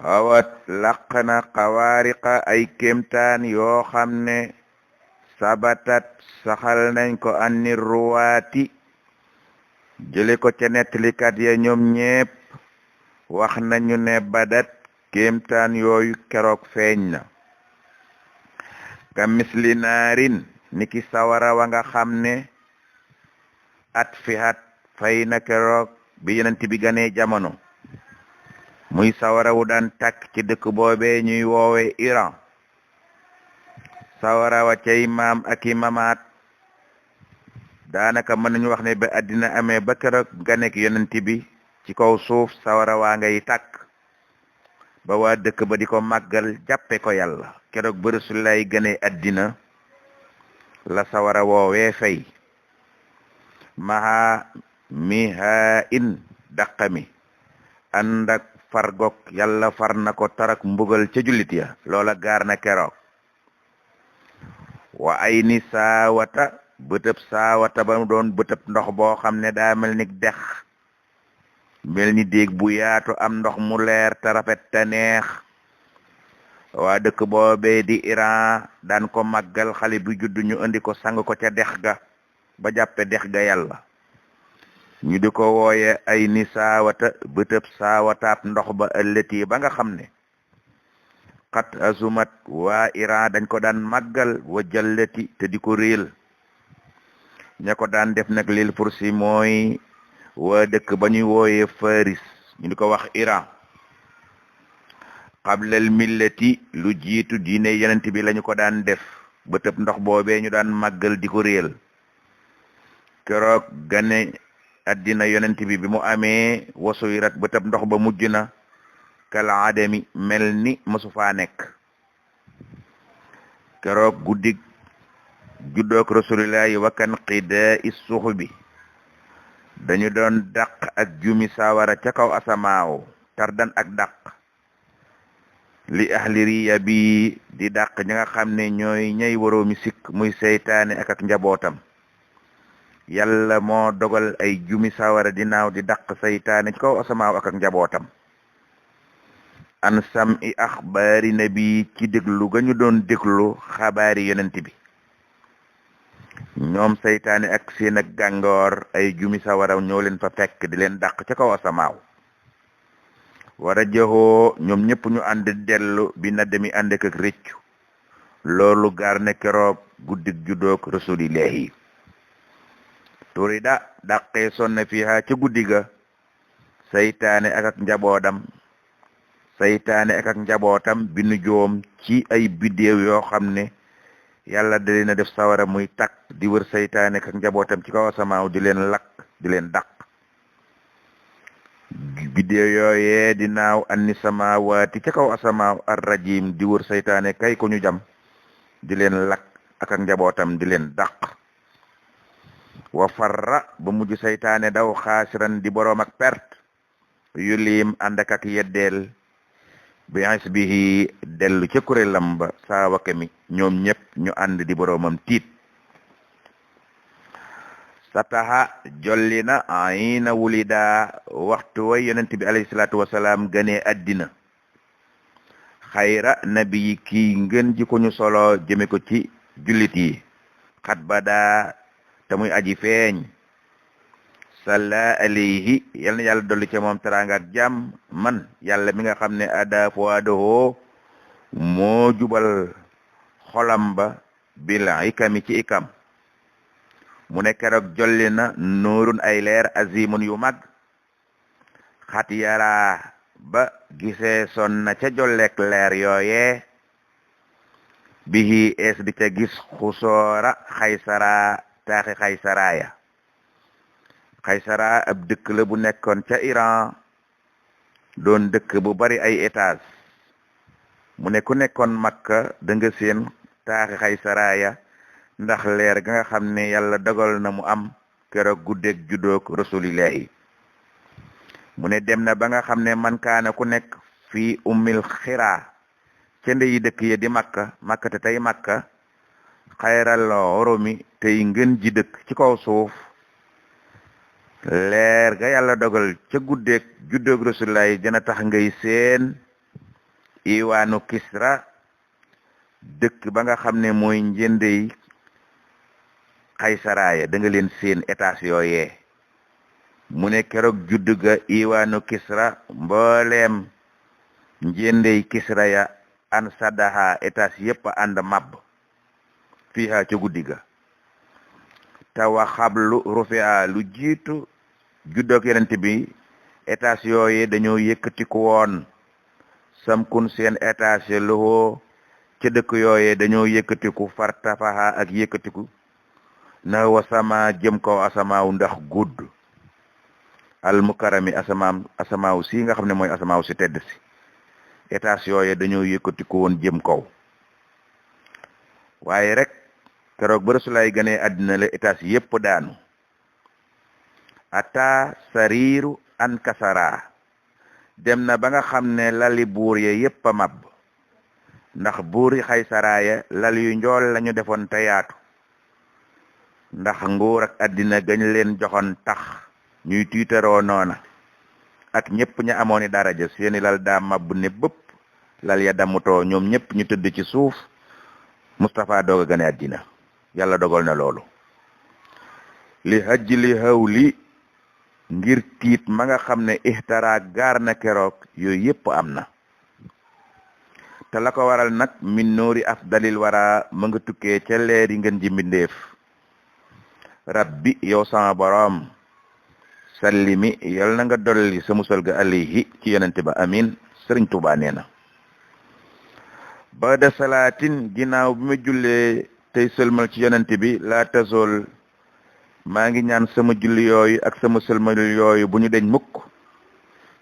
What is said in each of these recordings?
awat laqna xawaariqa ay kéemtaan yoo xam ne sabatat saxal nañ ko anni ruwaati jële ko ca nettalikat ya ñoom ñépp wax nañu ne badat kéemtaan yooyu keroog feeñ na ka misli naarin niki sawara wa nga xam ne at fihat fay na keroog bi yonent bi ganee jamono muy sawara wu daan takk ci dëkk boobee ñuy woowe Iran sawara wa cay maam ak i mamaat daanaka mën nañu wax ne ba àddina amee ba keroog ganek yonent bi ci kaw suuf sawara waa ngay tàkk ba waa dëkk ba di ko màggal jàppe ko yàlla keroog ba Rasulullah gane àddina la sawara woowee fay maha miha in daqami ànd ak fargok yàlla far na ko tarak mbugal ca jullit ya loola gaar na keroog wa ay ni saawata bëtëb saawata ba mu doon bëtëb ndox boo xam ne daa mel ni dex mel ni déeg bu yaatu am ndox mu leer te rafet te neex waa dëkk boobee di Iran daan ko màggal xale bu juddu ñu indi ko sang ko ca dex ga ba jàppe dex ga yàlla ñu di ko wooye ay ni saawata bëtëb saawataab ndox ba ëllëti ba nga xam ne xat azumat waa Iran dañ ko daan màggal wa jallati te di ko réel ña ko daan def nag lil fursi mooy waa dëkk ba ñuy wooye Faris ñu di ko wax Iran qablal millati lu jiitu diine yonent bi lañu ko daan def bëtëb ndox boobee ñu daan màggal di ko réel keroog gane addina yonent bi bi mu amee wasuyirat bëtëb ndox ba mujj na kala adami mel ni masu faa nekk keroog guddig juddoog rasulillahi wakan qida is suux bi dañu doon dàq ak jumi sawara ca kaw asamaaw tardan ak dàq li ahli riya bi di dàq ñi nga xam ne ñooy ñay waroomi sikk muy seytaane ak njabootam yàlla moo dogal ay jumi sawara dinaaw di dàq seytaane ci kaw asamaaw ak njabootam an sam i axbaari nabi ci déglu ga ñu doon déglu xabaari yonent bi ñoom seytaane ak seen ak gàngoor ay jumi sawara ñoo leen fa fekk di leen dàq ca kaw asamaaw wara joxoo ñoom ñëpp ñu ànd dellu bi na demi ànd ak rëccu loolu gaar ne keroog guddig juddoog rasulillahi turida dàqee sonna fiha ca guddiga seytaane ak njabootam bi nu joom ci ay biddéew yoo xam ne yàlla da leen a def sawara muy takk di wër seytaane ak njabootam ci kaw asamaaw di leen lakk di leen dàq biddéew yooyee di naaw anni samawaati ca kaw asamaaw ar rajim di wër seytaane kay ko ñu jam di leen lakk ak njabootam di leen dàq wa farra ba mujj seytaane daw xaasiran di boroom ak perte yu liim ànd ak yeddeel bi hasbihi dellu ca kuréelam ba saawaka mi ñoom ñëpp ñu ànd di boroomam tiit sataha jolli na ayna wulida waxtu way yonent bi alayhi salaatu wasalaam gane addina xayra nabi kii ngën ji ko ñu solo jëme ko ci jullit yi xat bada te muy aji feeñ salla alayhi yal na yàlla dolli ca moom teraanga ak jàmm man yàlla mi nga xam ne ada fuadoho moo jubal xolam ba bil ikami ci ikam mu ne keroog jolli na nuurun ay leer azimun yu mag xat yara ba gisee son na ca jolleek leer yooye bihi es bi ca gis xusoora xaysara taaxi xaysaraaya xaysara ab dëkk la bu nekkoon ca Iran doon dëkk bu bari ay étage mu ne ku nekkoon Makka da nga seen taaxi xaysaraaya ndax leer ga nga xam ne yàlla dogal na mu am keroog guddeeg juddoog rasulillahi mu ne dem na ba nga xam ne man kaana ku nekk fii ummil xiraa ca ndeyi dëkk ya di Makka te tey Makka xayral oromi tey ngën ji dëkk ci kaw suuf leer ga yàlla dogal ca guddeeg juddoog rasulillahi dina tax ngay seen iwaanu Kisra dëkk ba nga xam ne mooy njëndey Kaysaraaya da nga leen seen étage yooyee mu ne keroog judd ga iwaanu Kisra mbooleem njëndey Kisra ya an sadaha étage yépp a ànd màbb fiiha ca guddi ga tawa xablu rufia lu jiitu juddoog yonent bi étage yooye dañoo yëkkatiku woon samkun seen étage loxo ca dëkk yooye dañoo yëkkatiku fartafaha ak yëkkatiku na wasama jëm kaw asamaaw ndax gudd al mukarami asamaaw si nga xam ne mooy asamaaw si tedd si étage yooye dañoo yëkkatiku woon jëm kaw waaye rek keroog ba Rasulaay gane àddina la étage yépp daanu ata sariiru an kasara dem na ba nga xam ne lali buur ya yépp a mab ndax buuri Kaysaraaya lal yu njool lañu defoon te yaatu ndax nguur ak àddina gañ leen joxoon tax ñuy tiitaroo noona ak ñépp ña amooni daraja seeni lal daa mab ne bëpp lal ya damutoo ñoom ñépp ñu tëdd ci suuf Mustafa doog a gane àddina yàlla dogal na loolu li hajj li hawli ngir tiit ma nga xam ne ihtara gaar na keroog yooyu yépp am na te la ko waral nag min nuuri afdalil wara ma nga tukkee ca leer yi ngeen ji mbindeef rabbi yow sama borom sallimi yal na nga dolli sa musal ga alayhi ci yonente ba amin Sëriñ Tuubaa nee na bada salaatin ginnaaw bi ma jullee tey sëlmal ci yonente bi laa tasool maa ngi ñaan sama julli yooyu ak sama sëlmal yooyu bu ñu deñ mukk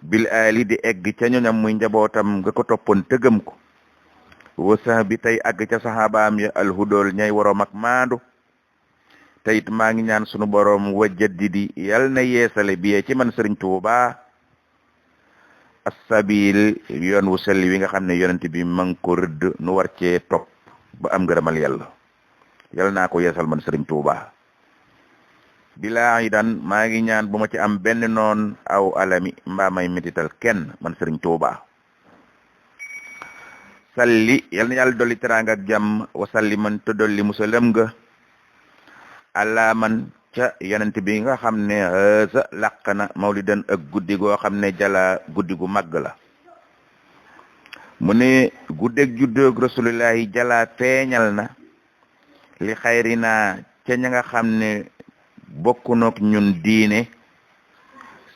bil aali di egg ca ñoñam muy njabootam nga ko toppoon tëgëm ko wasa bi tey àgg ca saxaabaam ya alhudool ñay waroom ak maandu te it maa ngi ñaan sunu boroom wajaddidi yal na yeesale bi ci man Sëriñ Tuubaa as-sabil yoon wu selli wi nga xam ne yonent bi ma ngi ko rëdd nu war cee topp ba am ngërëmal yàlla yal naa ko yeesal man Sëriñ Tuubaa bilaa yi daan maa ngi ñaan bu ma ci am benn noon aw alami mbaa may metital kenn man Sëriñ Tuubaa salli yal na yàlla dolli teraanga ak jàmm wa salli man te dolli musalam nga ala man ca yonent bi nga xam ne sa làq na mawlidan ak guddi goo xam ne jala guddi gu màgg la mu ne guddeeg juddoog rasulillahi jala feeñal na li xayri naa ca ña nga xam ne bokkunook ñun diine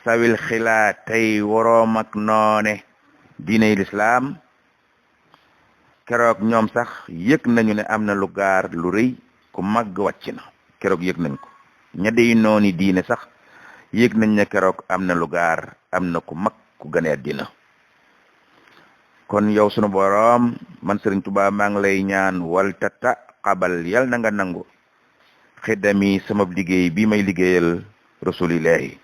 sawil xilaa tey woroom ak noone diiney lislaam keroog ñoom sax yëg nañu ne am na lu gaar lu rëy ku màgg wàcc na keroog yëg nañ ko ña dey nooni diine sax yëg nañ ne keroog am na lu gaar am na ku mag ku gane àddina kon yow sunu boroom man Sëriñ Tuubaa maa ngi lay ñaan wal tata xabal yal na nga nangu xidami sama liggéey bi may liggéeyal rasulillahi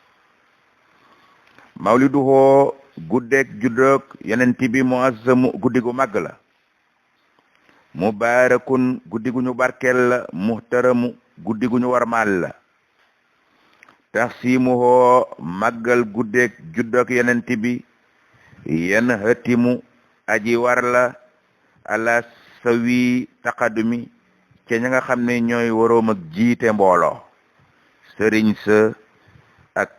mawliduhoo guddeeg juddoog yonent bi muazzamu guddi gu màgg la mubaarakun guddi gu ñu barkeel la muhtaramu guddi gu ñu warmaal la taxsimuhoo màggal guddeeg juddoog yonent bi yen hatimu aji war la ala sawi taqadumi ke ña nga xam ne ñooy waroom ak jiite mbooloo sëriñ sa ak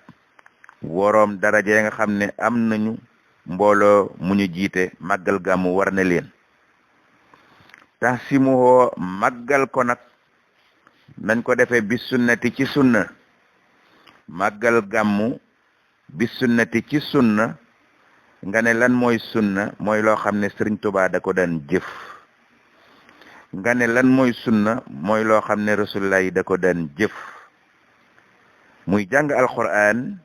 waroom daraja ya nga xam ne am nañu mbooloo mu ñu jiite màggal gàmmu war na leen taxsimuhoo màggal ko nag nañ ko defee bis sunnati ci sunna màggal gàmmu bis sunnati ci sunna nga ne lan mooy sunna mooy loo xam ne Sëriñ Tuubaa da ko daan jëf nga ne lan mooy sunna mooy loo xam ne rasulullah yi da ko daan jëf muy jàng alquran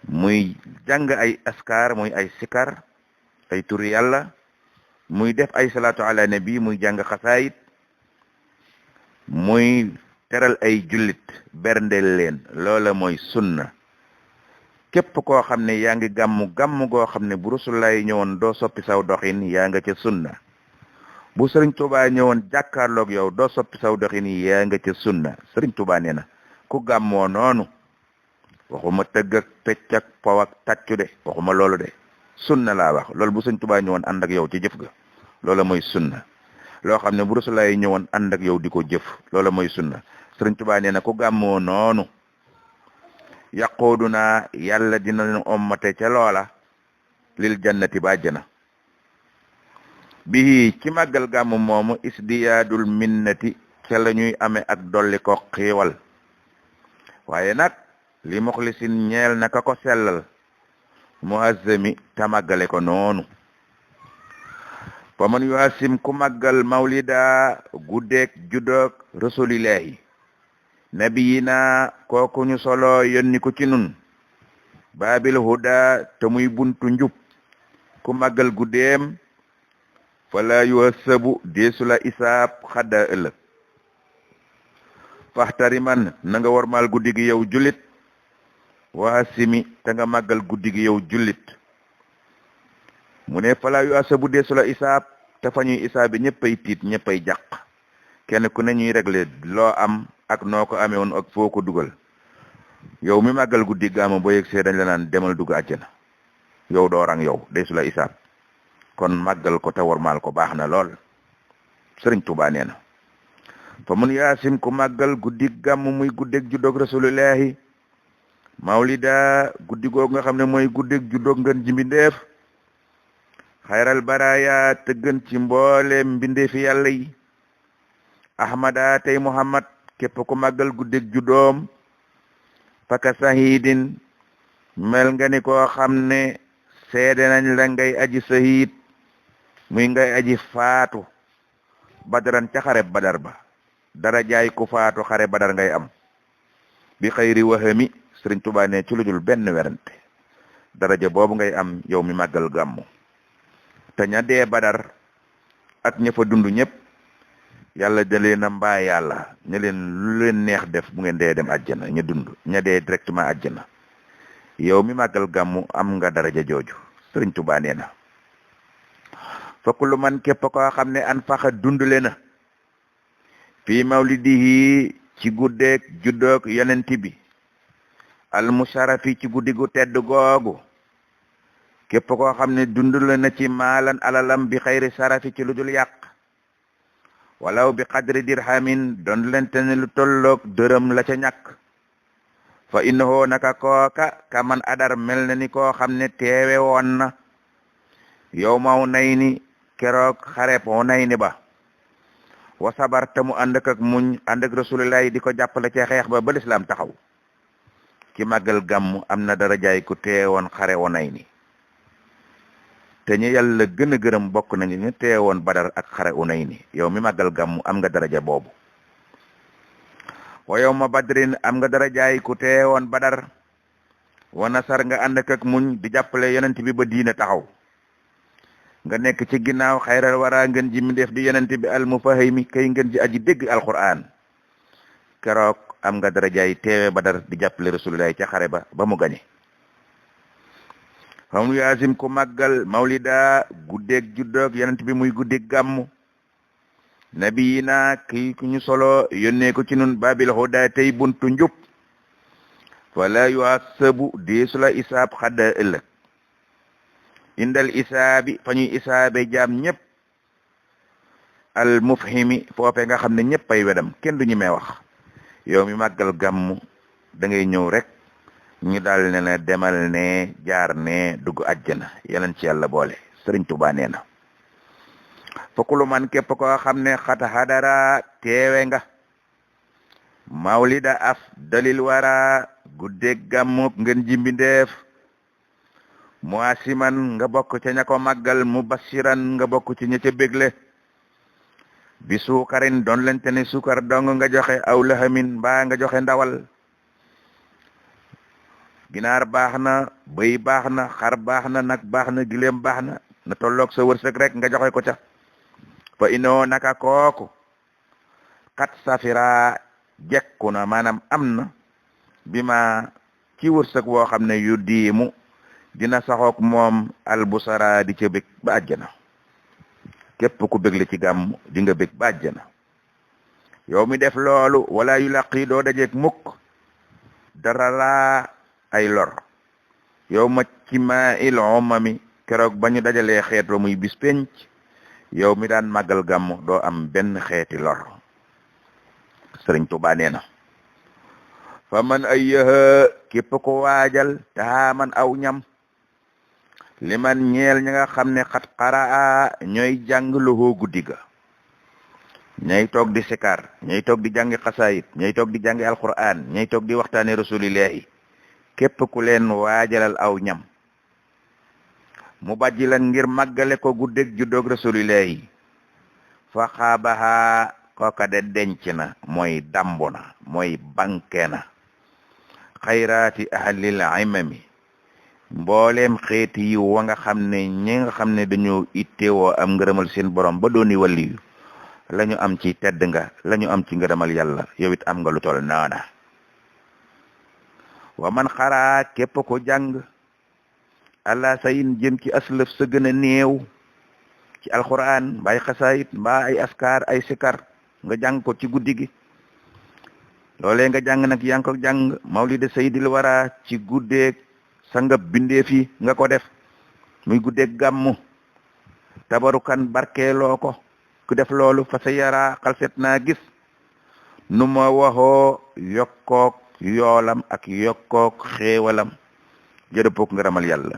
muy jàng ay askar muy ay sikar ay turi yàlla muy def ay salaatu ala nabi muy jàng xasaayit muy teral ay jullit berndeel leen loola mooy sunna képp koo xam ne yaa ngi gàmmu goo xam ne bu rasulullah yi ñëwoon doo soppi saw doxin yaa nga ca sunna bu Sëriñ Tuubaa ñëwoon jàkkaarloog yow doo soppi saw doxin yaa nga ca sunna Sëriñ Tuubaa nee na ku gàmmoo noonu waxuma tëgg ak pecc ak pow ak tàccu de waxuma loolu de sunna laa wax loolu bu sëñ Tuubaa ñëwoon ànd ak yow ci jëf ga loola mooy sunna loo xam ne bu Rasulullah ñëwoon ànd ak yow di ko jëf loola mooy sunna sëriñ Tuubaa nee na ku gàmmoo noonu yaqooduna yàlla dina leen ommate ca loola lil jannati ba àjjana bi ci màggal gàmmu moomu isdiyaadul minnati ca la ñuy amee ak dolli ko xiiwal waaye nag li muxlisin ñeel na ka ko sellal muhazzami ta màggale ko noonu fa man yuhasim ku màggal mawlida guddeeg juddoog rasulillahi nabiyina kooku ñu solo yónni ko ci nun baabil huda te muy buntu njub ku màggal guddeem fala yuhasabu deesula isaab xadda ëllëg faxtari man na nga warmal guddi gi yow jullit wahasimi te nga màggal guddi gi yow jullit mu ne fala yuhasabu deesula isaab te fa ñuy isaab bi ñëppay tiit ñëppay jàq kenn ku ne ñuy régler loo am ak noo ko amee woon ak foo ko dugal yow mi màggal guddi gàmmu boo yegg see dañ la naan demal dugg àjjana yow doorang yow deesula isaab kon màggal ko te warmal ko baax na lool sëriñ Tuubaa nee na fa mun yaasim ku màggal guddi gàmm muy guddeeg juddoog rasulillahi mawlida guddi googu nga xam ne mooy guddeeg juddoog ngën ji mbindeef xayral baraya te gën ci mboole mbindeefi yàlla yi ahmada tey muhammad képp ku màggal guddeeg juddoom faka sahidin mel nga ni koo xam ne seede nañ la ngay aji sahid muy ngay aji faatu badaran ca xare badar ba dara jaay ku faatu xare badar ngay am bi xayri wahami sëriñ Tuubaa ne ci lu dul benn werante daraja boobu ngay am yow mi màggal gàmmu te ña dee badar ak ña fa dund ñëpp yàlla da leen a mbaa yàlla ña leen lu leen neex def bu ngeen dee dem àjjana ña dund ña dee directement àjjana yow mi màggal gàmmu am nga daraja jooju sëriñ Tuubaa nee na fa kullu man képp koo xam ne an faxa dundle na fii mawlidihi ci guddeeg juddoog yonent bi al musharafi ci guddi gu tedd googu képp koo xam ne dundle na ci maalan alalam bi xayri sarafi ci lu dul yàq walaw bi qadri dirhamin doon lente ne lu tolloog dërëm la ca ñàkk fa innahu naka kooka kaman adar mel na ni koo xam ne teewe woon na yow maw nay ni keroog xareb nay ni ba wa sabar te mu ànd ak muñ ànd ak rasulillahi di ko jàppale ci xeex ba lislaam taxaw ki màggal gàmm am na darajaay ku teewoon xare nay ni te ñu yàlla gën a gërëm bokk nañu ñu teewoon badar ak xare nay ni yow mi màggal gàmm am nga daraja boobu wa yawma badrin am nga darajaay ku teewoon badar wa nasar nga ànd ak muñ di jàppale yonent bi ba diina taxaw nga nekk ci ginnaaw xayral wara ngeen ji mi def di yonent bi al mufahimi kay ngeen ji aji dégg alquran keroog am nga darajaay teewe badar di jàppale rasulullah ca xare ba mu gañe xam yaasim ku màggal mawlida guddeeg juddoog yonent bi muy guddeeg gàmmu nabiyina kii ku ñu solo yónnee ko ci nun babil huda tey buntu njub wala yuhasabu deesula isaab xadda ëllëg indal isaabi fa ñuy isaabe jaam ñëpp al mufhimi foofe nga xam ne ñëpp ay wedam kenn du ñu may wax yow mi màggal gàmmu da ngay ñëw rek ñu daal ne la demal ne jaar ne dugg àjjana yàlla ci yàlla boole sëriñ Tuubaa nee na fokulu man képp koo xam ne xata hadara teewe nga mawlida af dalil wara guddeeg gàmmu ngeen jimbindeef muasiman nga bokk ca ña ko màggal mubashiran nga bokk ci ña ca bégle bi suukarin doon lente ne suukar dong nga joxe aw lahamin mbaa nga joxe ndawal ginaar baax na bëy baax na xar baax na nag baax na gileem baax na tolloog sa wërsëg rek nga joxe ko ca fa inoo naka kooku xat safira jekku na maanaam am na bi ma ci wërsëg woo xam ne yu diimu dina saxook moom albusara di ca bég ba àjjana képp ku bégle ci gàmm di nga bég ba àjjana yow mi def loolu wala yu laqi doo dajeek mukk dara laa ay lor yow ma ci ma il omami keroog ba ñu dajalee xeet wa muy bis penc yow mi daan màggal gàmmu doo am benn xeeti lor Sëriñ Tuubaa nee na fa man ay yëha képp ko waajal taaman aw ñam li man ñeel ñi nga xam ne xat xaraa ñooy jàng loxoo guddi ga ñay toog di sikar ñay toog di jàngi xasaayit ñay toog di jàngi alquran ñay toog di waxtaane rasulillahi képp ku leen waajalal aw ñam mu bàjji lan ngir màggale ko guddeeg juddoog rasulillahi fa xaabaha kooka de denc na mooy dambo na mooy banke na xayraati ahlil imami mbooleem xeeti yi wa nga xam ne ñi nga xam ne dañoo ittewoo am ngërëmal seen borom ba dooni waliyu lañu am ci tedd nga lañu am ci ngërëmal yàlla yow it am nga lu tol naana wa man xaraa képp ko jàng allah sayin jëm ci aslëf sa gën a néew ci alquran mbay xasaayit mbaa ay askar ay sikar nga jàng ko ci guddi gi loolee nga jàng nag yaa ngi ko jàng mawlid sayyidil wara ci guddeeg sangab bindeef yi nga ko def muy guddeeg gàmmu tabarukan barkeeloo ko ku def loolu fa sa yara xalset naa gis nu ma waxoo yokkook yoolam ak yokkook xéewalam jërëpook ngërëmal yàlla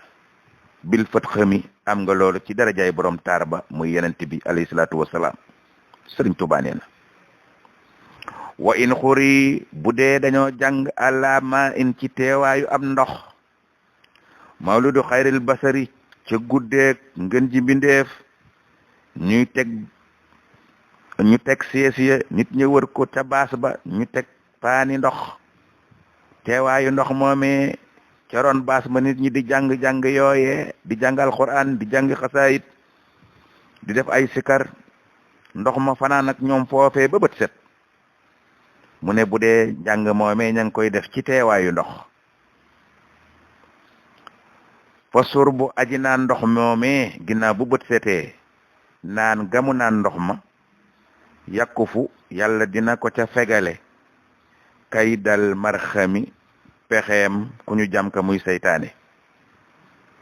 bil fat xami am nga loolu ci darajaay borom taar ba muy yenent bi alayhi salaatu wasalaam Sëriñ Tuubaa nee na wa in xuri bu dee dañoo jàng alama in ci teewaayu am ndox mawludu xayril basari ca guddeeg ngën ji mbindeef ñu teg seesiya nit ñi wër ko ca baas ba ñu teg paani ndox teewaayu ndox moomee ca ron baas ba nit ñi di jàng yooyee di jàng alquran di jàng xasaayit di def ay sikar ndox ma fanaan ak ñoom foofee ba bët set mu ne bu dee jàng moomee ña ngi koy def ci teewaayu ndox fa sur bu aji naan ndox moomee ginnaaw bu bët setee naan gamu naan ndox ma yàkkufu yàlla dina ko ca fegale kay dal marxami pexeem ku ñu jam ka muy seytaane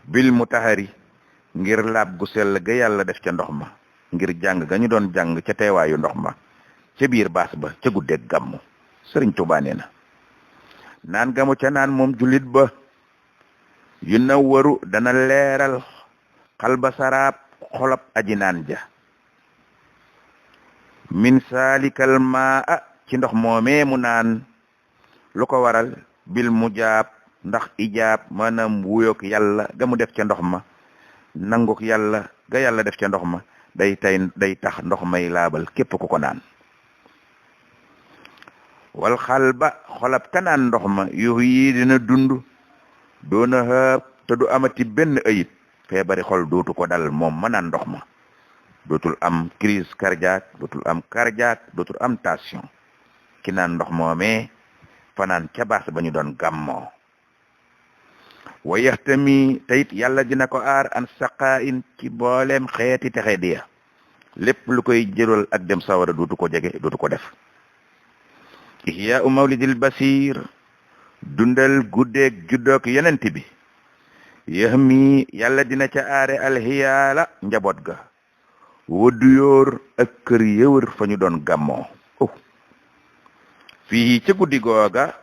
bil mu taxari ngir laab gu sell ga yàlla def ca ndox ma ngir jàng ga ñu doon jàng ca teewaayu ndox ma ca biir baas ba ca guddeeg gàmmu Sëriñ Tuubaa nee na naan gamu ca naan moom jullit ba yu na waru dana leeral xalba saraab xolab aji naan ja min saalikal maa ci ndox moomee mu naan lu ko waral bil mu jaab ndax ijaab maanaam wuyoog yàlla ga mu def ca ndox ma nanguk yàlla ga yàlla def ca ndox ma day tax ndox may laabal képp ku ko naan wal xalba xolab ka naan ndox ma yu yi dina dund doona xëpp te du amati benn ayib feebari xol dootu ko dal moom ma naan ndox ma dootul am crise cardiaque dootul am cardiaque dootul am tension ki naan ndox moomee fanaan ca baas ba ñu doon gàmmoo wa yaxtami tayit yàlla dina ko aar an saqa in ci booleem xeeti texe diya lépp lu koy jëral ak dem sawara dootu ko jege dootu ko def ihya u mawlidil basir dundal guddeeg juddoog yenent bi yaxmi yàlla dina ca aare alxiyaala njaboot ga wëddu yóor ak kër yëwër fa ñu doon gàmmoo fii ca guddi googa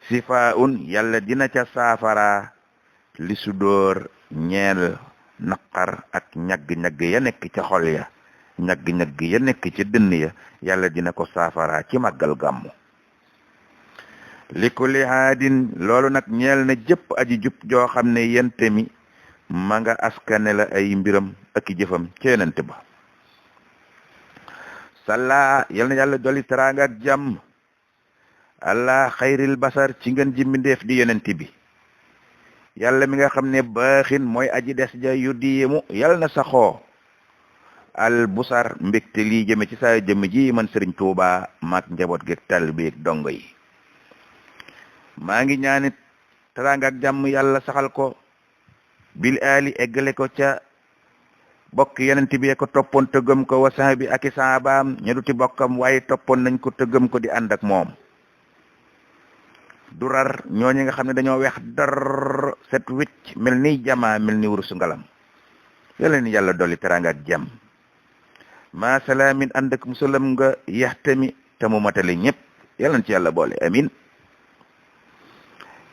sifa un yàlla dina ca saafara li su dóor ñeel naqar ak ñagg-ñagg ya nekk ca xol ya ñagg-ñagg ya nekk ca dënn ya yàlla dina ko saafara ci màggal gàmmu li kulli haadin loolu nag ñeel na jëpp aji jub joo xam ne yente mi ma nga askane la ay mbiram ak i jëfam ci yenente ba salla yal na yàlla dolli teraanga ak jàmm allah xayril basar ci ngeen ji mbindeef di yenente bi yàlla mi nga xam ne baaxin mooy aji des ja yu diimu yal na saxoo al busar mbégte lii jëme ci saa jëmm ji man Sëriñ Tuuba maak njaboot geeg taalibe ak dongo yi maa ngi ñaanit teraanga ak jàmm yàlla saxal ko bil ali eggale ko ca bokk yenent bi ko toppoon te gëm ko wa sahbi ak i saabaam ña duti bokkam waaye toppoon nañ ko te gëm ko di ànd ak moom du rar ñooñu nga xam ne dañoo weex dar set wicc mel ni jamaa mel ni wurusu ngalam yàlla ni yàlla dolli teraanga ak jàmm ma salaamin ànd ak musalam nga yaxtami te mu matale ñëpp yàlla na ci yàlla boole amin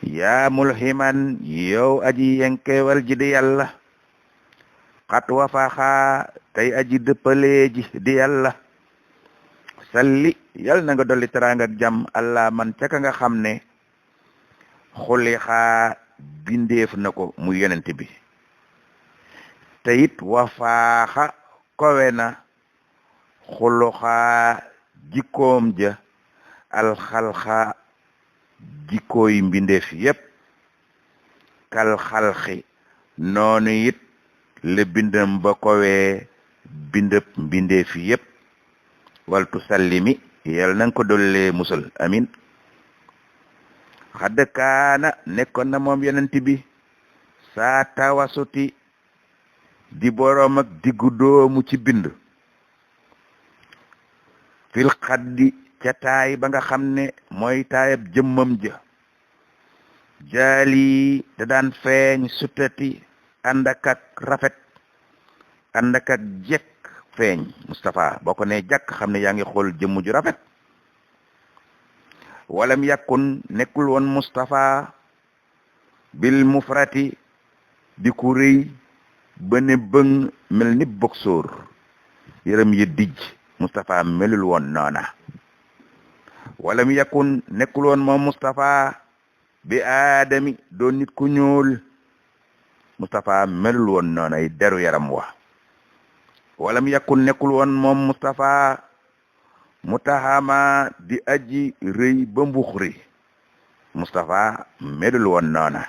yaa mulhiman yow aji yenkewal ji di yàlla xat wafaaxaa tey aji dëppalee ji di yàlla salli yàlla na nga dolli teraanga ak jàmm allah man ca ka nga xam ne xulixaa bindeef na ko mu yonent bi te it wafaaxa kowe na xuluxaa jikkoom ja alxalxa jikkooy mbindeef yépp kal xalxi noonu it le bindam ba kowee bindëb mbindeef yépp waltu sallimi yal nanga ko dollee musal amin xadd kaana nekkoon na moom yonent bi saa tawasuti di boroom ak diggu doomu ci bind fil xaddi ca taay ba nga xam ne mooy taayab jëmmam ja jaali da daan feeñ sutati ànd ak rafet ànd ak jekk feeñ Moustapha boo ko ne jàkk xam ne yaa ngi xool jëmm ju rafet walam yàkkun nekkul woon Moustapha bil mufrati di ku rëy ba ne bëng mel ni boxoor yërëm yi dijj Moustapha melul woon noona walam yàkkun nekkul woon moom Moustapha bi aadami doon nit ku ñuul Moustapha melul woon noona ay deru yaram wa walam yakun nekkul woon moom Moustapha mutahama di aji rëy ba mbuxri Moustapha melul woon noona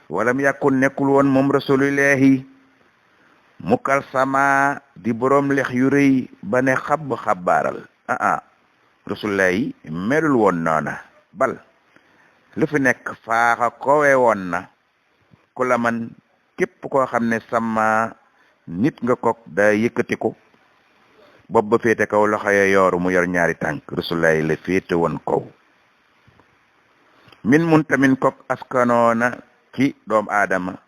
walam yakun nekkul woon moom rasulillahi mukal sama di borom lex yu rëy ba ne xabbaaral rasulillahi melul woon noona bal lu fi nekk faaxa kowe woon na ku la man képp koo xam ne sama nit nga kook da yëkkatiku bopp ba féete kaw loxo ya yooru mu yor ñaari tànk rasulaay la féete woon kaw min mun tamin kook askanoona ci doom aadama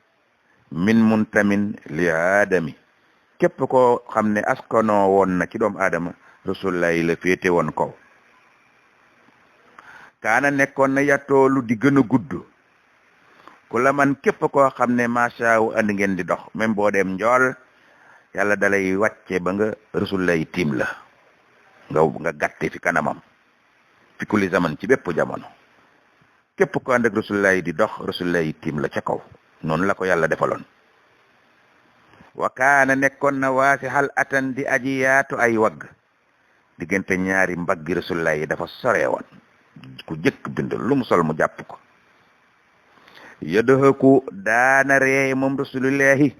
min mun tamin li aadami képp koo xam ne askanoo woon na ci doom aadama rasulaay la féete woon kaw kaana nekkoon na yattoolu di gën a gudd ku la man képp koo xam ne maasaawu andi ngeen di dox même boo dem njool yàlla dalay wàcce ba nga rasul lay tiim la nga gàtte fi kanamam fi kulli zaman ci bépp jamono képp ko ànd ak rasul lay di dox rasul lay tiim la ca kaw noonu la ko yàlla defaloon wa kaana nekkoon na waasi xal atan di aji yaatu ay wagg diggante ñaari mbaggi rasul lay dafa sore woon ku jëkk bind lu mu sol mu jàpp ko yadhaku daana ree moom rasulullahi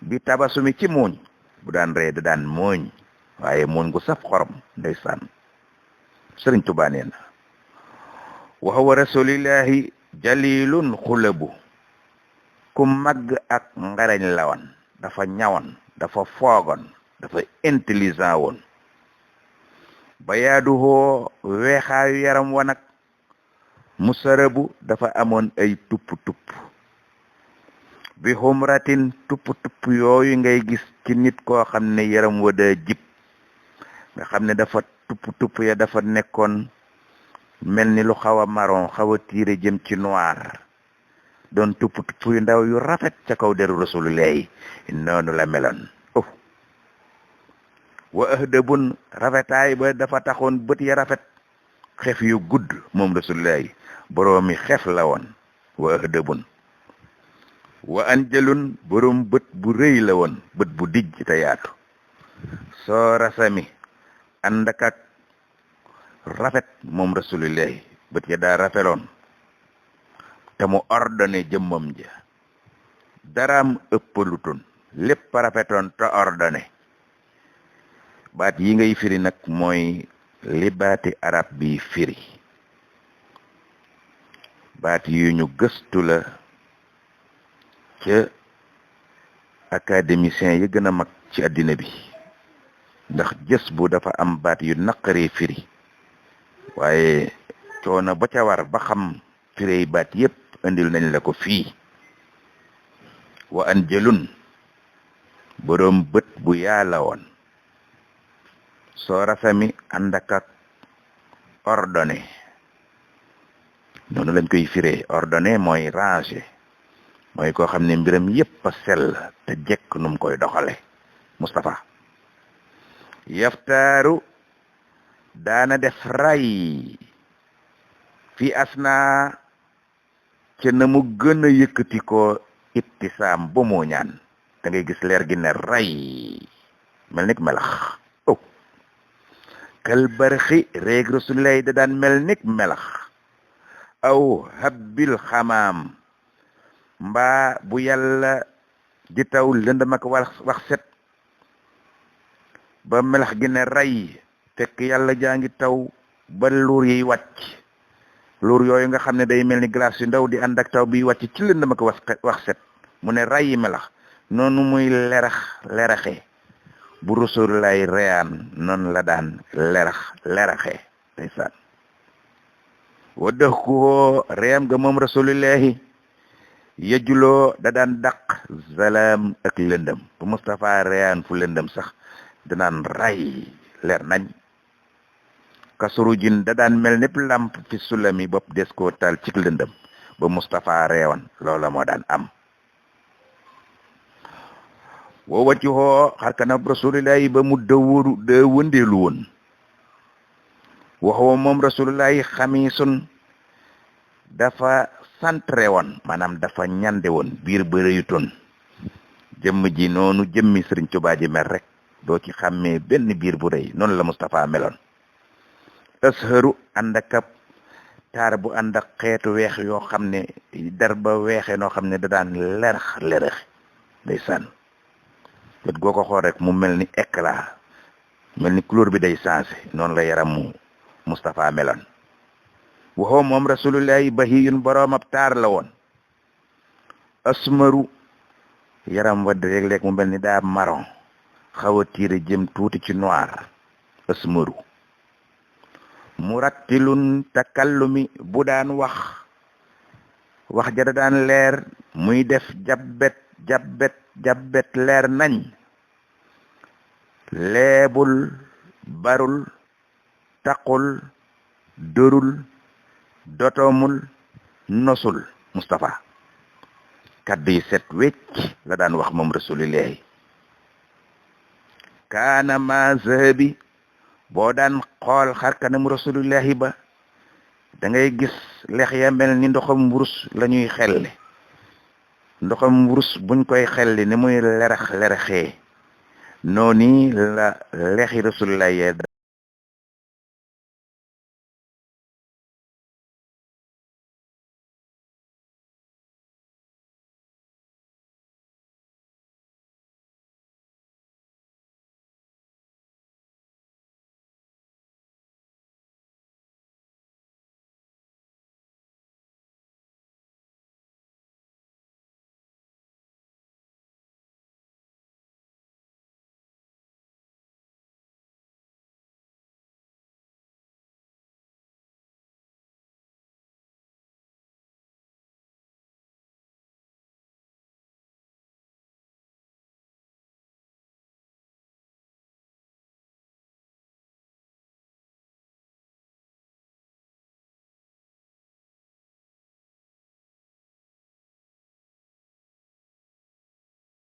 bi tabasumi ci muuñ bu daan ree da daan muuñ waaye muuñ gu saf xorom ndeysaan Sëriñ Tuubaa nee na wa huwa rasulillahi jalilun xulabu ku màgg ak ngarañ lawan dafa ñawoon dafa foogoon dafa intelligent woon bayaaduhoo weexaayu yaram wa nag musarabu dafa amoon ay tupp-tupp bi xumratin tupp-tupp yooyu ngay gis ci nit koo xam ne yaram wa daa jib nga xam ne dafa tupp-tupp ya dafa nekkoon mel ni lu xaw a marron xaw a tiire jëm ci noir doon tupp-tupp yu ndaw yu rafet ca kaw deru rasulullahi noonu la meloon wa ahdabun rafetaay ba dafa taxoon bët ya rafet xef yu gudd moom rasulullahi boroomi xef la woon wa ahdabun wa anjalun boroom bët bu rëy la woon bët bu dijj te yaatu soo rasami ànd ak rafet moom rasulullahi bët ya daa rafeloon te mu ordonné jëmmam ja daraam ëppalutoon lépp rafetoon te ordonné baat yi ngay firi nag mooy li baati arab bi firi baat yu ñu gëstu la ca académicien yi gën a mag ci àddina bi ndax jës bu dafa am baat yu naqaree firi waaye coono ba ca war ba xam firey baat yépp indil nañ la ko fii wa anjalun boroom bët bu yàlla woon soo rafemi ànd ak ordonné noonu lañ koy firee ordonné mooy rangé mooy koo xam ne mbiram yépp a sell te jekk num koy doxale Moustapha yaftaaru daana def ray fi asna ca na mu gën a yëkkati ko ittisaam ba moo ñaan da ngay gis leer gi ne ray mel nik melax kal barxi réeg rasulillahi da daan mel nik melax aw habbil xamaam mbaa bu yàlla di taw lëndëm ak wax set ba melax gi ne ray fekk yàlla jaa ngi taw ba luur yiy wàcc luur yooyu nga xam ne day mel ni glace yu ndaw di ànd ak taw bi wàcc ci lëndëm ak wax set mu ne ray melax noonu muy leraxe bu Rasulullaay reyaan noonu la daan leraxe ndeysaan wa dëx ku hoo reyam ga moom Rasulullahi yejuloo da daan daq zalaam ak lëndëm bu Mustafa reyaan fu lëndëm sax danaan ray leer nañ kasuru jin da daan mel népp lamp fi sulami bopp des koo taal ci lëndëm ba Mustafa reewan loola moo daan am woo wacci hoo xarkanab Rasulullahi ba mu da wëndeelu woon waxoo moom Rasulullahi xamisun dafa santre woon maanaam dafa ñande woon biir ba rëyutoon jëmm ji noonu jëmmi Sëriñ Tuubaa ji mel rek doo ci xàmmee benn biir bu rëy noonu la Mustafa meloon asharu ànd ak taar bu ànd ak xeetu weex yoo xam ne der ba weexee noo xam ne da daan lerax ndeysaan bët goo ko xool rek mu mel ni éclat mel ni couleur bi day changé noonu la yaramu Mustafa meloon waxoo moom Rasulullahi bahiyun boroom ab taar la woon asmaru yaram wa léeg-léeg mu mel ni daa marron xaw a tiire jëm tuuti ci noir asmaru murattilun takallumi bu daan wax ja da daan leer muy def jabbet leer nañ leebul barul taqul dërul dotomul nosul Mustafa kaddu yi set wecc la daan wax moom Rasulillahi kaana ma zahabi boo daan xool xar kanam Rasulillahi ba da ngay gis lex ya mel ni ndoxam wurus la ñuy xelle ndoxam wurus buñ koy xelli ni muy leraxee noonu la lexi Rasulillahi